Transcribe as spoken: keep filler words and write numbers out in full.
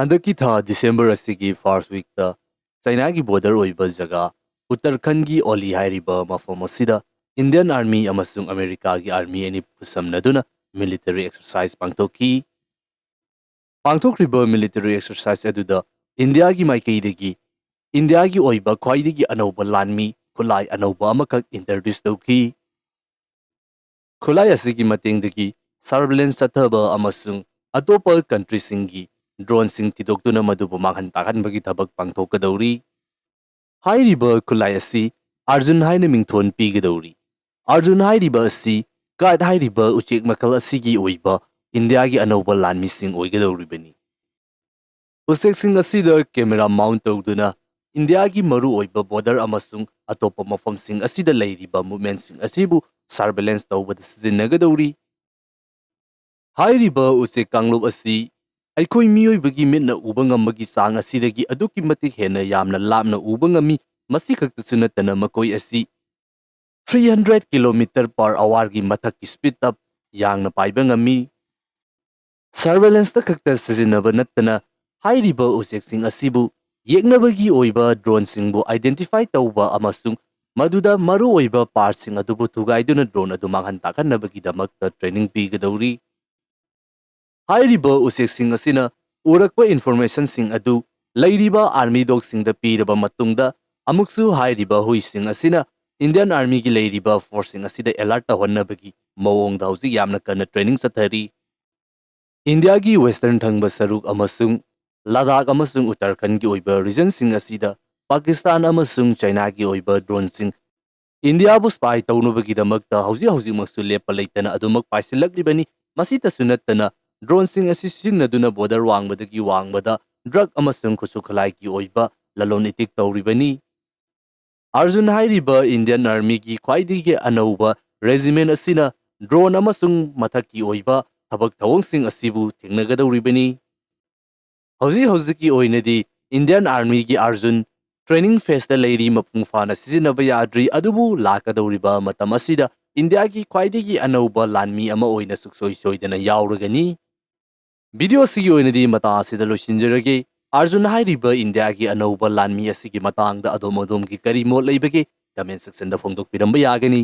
ꯍꯟꯗꯛꯀꯤ ꯊꯥ December ꯑꯁꯤꯒꯤ first weekꯇ ꯆꯥꯏꯅꯥꯒꯤ border ꯑꯣꯏꯕ ꯖꯒꯥ ꯎꯠꯇꯔꯈꯟꯒꯤ ꯑꯣꯂꯤ ꯍꯥꯏꯔꯤꯕ ꯃꯐꯝ ꯑꯁꯤꯗ Indian Army ꯑꯃꯁꯨꯡ ꯑꯃꯦꯔꯤꯀꯥꯒꯤ Army ꯑꯅꯤ ꯈꯨꯠꯁꯝꯅꯗꯨꯅ military exercise ꯄꯥꯡꯊꯣꯛꯈꯤ꯫ ꯄꯥꯡꯊꯣꯛꯈ꯭ꯔꯤꯕ military exercise ꯑꯗꯨꯗ ꯏꯟꯗꯤꯌꯥꯒꯤ ꯃꯥꯏꯀꯩꯗꯒꯤ ꯏꯟꯗꯤꯌꯥꯒꯤ ꯑꯣꯏꯕ ꯈ꯭ꯋꯥꯏꯗꯒꯤ ꯑꯅꯧꯕ ꯂꯥꯟꯃꯤ ꯈꯨꯠꯂꯥꯏ ꯑꯅꯧꯕ ꯑꯃꯈꯛ introduce ꯇꯧꯈꯤ꯫ ꯈꯨꯠꯂꯥꯏ ꯑꯁꯤꯒꯤ ꯃꯇꯦꯡꯗꯒꯤ surveillance ꯆꯠꯊꯕ ꯑꯃꯁꯨꯡ ꯑꯇꯣꯞꯄ countryꯁꯤꯡꯒꯤ droneꯁꯤꯡ ꯊꯤꯗꯣꯛꯇꯨꯅ ꯃꯗꯨꯕꯨ ꯃꯥꯡꯍꯟ ꯇꯥꯛꯍꯟꯕꯒꯤ ꯊꯕꯛ ꯄꯥꯡꯊꯣꯛꯀꯗꯧꯔꯤ꯫ ꯍꯥꯏꯔꯤꯕ ꯈꯨꯠꯂꯥꯏ ꯑꯁꯤ Arjun ꯍꯥꯏꯅ ꯃꯤꯡꯊꯣꯟ ꯄꯤꯒꯗꯧꯔꯤ꯫ Arjun ꯍꯥꯏꯔꯤꯕ ꯑꯁꯤ Khat ꯍꯥꯏꯔꯤꯕ ꯎꯆꯦꯛ ꯃꯈꯜ ꯑꯁꯤꯒꯤ ꯑꯣꯏꯕ ꯏꯟꯗꯤꯌꯥꯒꯤ ꯑꯅꯧꯕ ꯂꯥꯟꯃꯤꯁꯤꯡ ꯑꯣꯏꯒꯗꯧꯔꯤꯕꯅꯤ꯫ ꯎꯆꯦꯛꯁꯤꯡ ꯑꯁꯤꯗ camera mount ꯇꯧꯗꯨꯅ ꯏꯟꯗꯤꯌꯥꯒꯤ ꯃꯔꯨꯑꯣꯏꯕ border ꯑꯃꯁꯨꯡ ꯑꯇꯣꯞꯄ ꯃꯐꯝꯁꯤꯡ ꯑꯁꯤꯗ ꯂꯩꯔꯤꯕ movementꯁꯤꯡ ꯑꯁꯤꯕꯨ surveillance ꯇꯧꯕꯗ ꯁꯤꯖꯤꯟꯅꯒꯗꯧꯔꯤ꯫ ꯍꯥꯏꯔꯤꯕ ꯎꯆꯦꯛ ꯀꯥꯡꯂꯨꯞ ꯑꯁꯤ ꯑꯩꯈꯣꯏ ꯃꯤꯑꯣꯏꯕꯒꯤ ꯃꯤꯠꯅ ꯎꯕ ꯉꯝꯕꯒꯤ ꯆꯥꯡ ꯑꯁꯤꯗꯒꯤ ꯑꯗꯨꯛꯀꯤ ꯃꯇꯤꯛ ꯍꯦꯟꯅ ꯌꯥꯝꯅ ꯂꯥꯞꯅ ꯎꯕ ꯉꯝꯃꯤ꯫ ꯃꯁꯤꯈꯛꯇꯁꯨ ꯅꯠꯇꯅ ꯃꯈꯣꯏ ꯑꯁꯤ three hundred kilometer per hourꯒꯤ ꯃꯊꯛꯀꯤ speed ꯇ ꯌꯥꯡꯅ ꯄꯥꯏꯕ ꯉꯝꯃꯤ꯫ Surveillanceta ꯈꯛꯇ ꯁꯤꯖꯤꯟꯅꯕ ꯅꯠꯇꯅ ꯍꯥꯏꯔꯤꯕ ꯎꯆꯦꯛꯁꯤꯡ ꯑꯁꯤꯕꯨ ꯌꯦꯛꯅꯕꯒꯤ ꯑꯣꯏꯕ droneꯁꯤꯡꯕꯨ identify ꯇꯧꯕ ꯑꯃꯁꯨꯡ ꯃꯗꯨꯗ ꯃꯔꯨꯑꯣꯏꯕ partꯁꯤꯡ ꯑꯗꯨꯕꯨ ꯊꯨꯒꯥꯏꯗꯨꯅ drone ꯑꯗꯨ ꯃꯥꯡꯍꯟ ꯇꯥꯛꯍꯟꯅꯕꯒꯤꯗꯃꯛꯇ training ꯄꯤꯒꯗꯧꯔꯤ꯫ ꯍꯥꯏꯔꯤꯕ ꯎꯆꯦꯛꯁꯤꯡ ꯑꯁꯤꯅ ꯎꯔꯛꯄ informationꯁꯤꯡ ꯑꯗꯨ ꯂꯩꯔꯤꯕ army dogꯁꯤꯡꯗ ꯄꯤꯔꯕ ꯃꯇꯨꯡꯗ ꯑꯃꯨꯛꯁꯨ ꯍꯥꯏꯔꯤꯕ ꯍꯨꯏꯁꯤꯡ ꯑꯁꯤꯅ Indian Armyꯒꯤ ꯂꯩꯔꯤꯕ forceꯁꯤꯡ ꯑꯁꯤꯗ alert ꯇꯧꯍꯟꯅꯕꯒꯤ ꯃꯑꯣꯡꯗ ꯍꯧꯖꯤꯛ ꯌꯥꯝꯅ ꯀꯟꯅ training ꯆꯠꯊꯔꯤ꯫ ꯏꯟꯗꯤꯌꯥꯒꯤ western ꯊꯪꯕ ꯁꯔꯨꯛ ꯑꯃꯁꯨꯡ ꯂꯗꯥꯈ ꯑꯃꯁꯨꯡ ꯎꯠꯇꯔꯈꯟꯒꯤ ꯑꯣꯏꯕ regionꯁꯤꯡ ꯑꯁꯤꯗ ꯄꯥꯀꯤꯁꯇꯥꯟ ꯑꯃꯁꯨꯡ ꯆꯥꯏꯅꯥꯒꯤ ꯑꯣꯏꯕ droneꯁꯤꯡ ꯏꯟꯗꯤꯌꯥꯕꯨ spy ꯇꯧꯅꯕꯒꯤꯗꯃꯛꯇ ꯍꯧꯖꯤꯛ ꯍꯧꯖꯤꯛꯃꯛꯁꯨ ꯂꯦꯞꯄ ꯂꯩꯇꯅ ꯑꯗꯨꯃꯛ ꯄꯥꯏꯁꯤꯜꯂꯛꯂꯤꯕꯅꯤ꯫ ꯃꯁꯤꯇꯁꯨ ꯅꯠꯇꯅ droneꯁꯤꯡ ꯑꯁꯤ ꯁꯤꯖꯤꯟꯅꯗꯨꯅ border ꯋꯥꯡꯃꯗꯒꯤ ꯋꯥꯡꯃꯗ drug ꯑꯃꯁꯨꯡ ꯈꯨꯠꯁꯨ ꯈꯨꯠꯂꯥꯏꯒꯤ ꯑꯣꯏꯕ ꯂꯂꯣꯟ ꯏꯇꯤꯛ ꯇꯧꯔꯤꯕꯅꯤ꯫ Arjun ꯍꯥꯏꯔꯤꯕ Indian Armyꯒꯤ ꯈ꯭ꯋꯥꯏꯗꯒꯤ ꯑꯅꯧꯕ regiment ꯑꯁꯤꯅ drone ꯑꯃꯁꯨꯡ ꯃꯊꯛꯀꯤ ꯑꯣꯏꯕ ꯊꯕꯛ ꯊꯧꯑꯣꯡꯁꯤꯡ ꯑꯁꯤꯕꯨ ꯊꯦꯡꯅꯒꯗꯧꯔꯤꯕꯅꯤ꯫ ꯍꯧꯖꯤꯛ ꯍꯧꯖꯤꯛꯀꯤ ꯑꯣꯏꯅꯗꯤ Indian Armyꯒꯤ Arjun training phaseꯇ ꯂꯩꯔꯤ꯫ ꯃꯄꯨꯡ ꯐꯥꯅ ꯁꯤꯖꯤꯟꯅꯕ ꯌꯥꯗ꯭ꯔꯤ, ꯑꯗꯨꯕꯨ ꯂꯥꯛꯀꯗꯧꯔꯤꯕ ꯃꯇꯝ ꯑꯁꯤꯗ ꯏꯟꯗꯤꯌꯥꯒꯤ ꯈ꯭ꯋꯥꯏꯗꯒꯤ ꯑꯅꯧꯕ ꯂꯥꯟꯃꯤ ꯑꯃ ꯑꯣꯏꯅ ꯁꯨꯡꯁꯣꯏ ꯁꯣꯏꯗꯅ ꯌꯥꯎꯔꯒꯅꯤ꯫ ꯚꯤꯗꯤꯑꯣ ꯑꯁꯤꯒꯤ ꯑꯣꯏꯅꯗꯤ ꯃꯇꯥꯡ ꯑꯁꯤꯗ ꯂꯣꯏꯁꯤꯟꯖꯔꯒꯦ꯫ ꯑꯥꯔꯖꯨꯟ ꯍꯥꯏꯔꯤꯕ ꯏꯟꯗꯤꯌꯥꯒꯤ ꯑꯅꯧꯕ ꯂꯥꯟꯃꯤ ꯑꯁꯤꯒꯤ ꯃꯇꯥꯡꯗ ꯑꯗꯣꯝ ꯑꯗꯣꯝꯒꯤ ꯀꯔꯤ ꯃꯣꯠ ꯂꯩꯕꯒꯦ? ꯀꯃꯦꯟ ꯁꯦꯛꯁꯟꯗ ꯐꯣꯡꯗꯣꯛꯄꯤꯔꯝꯕ ꯌꯥꯒꯅꯤ꯫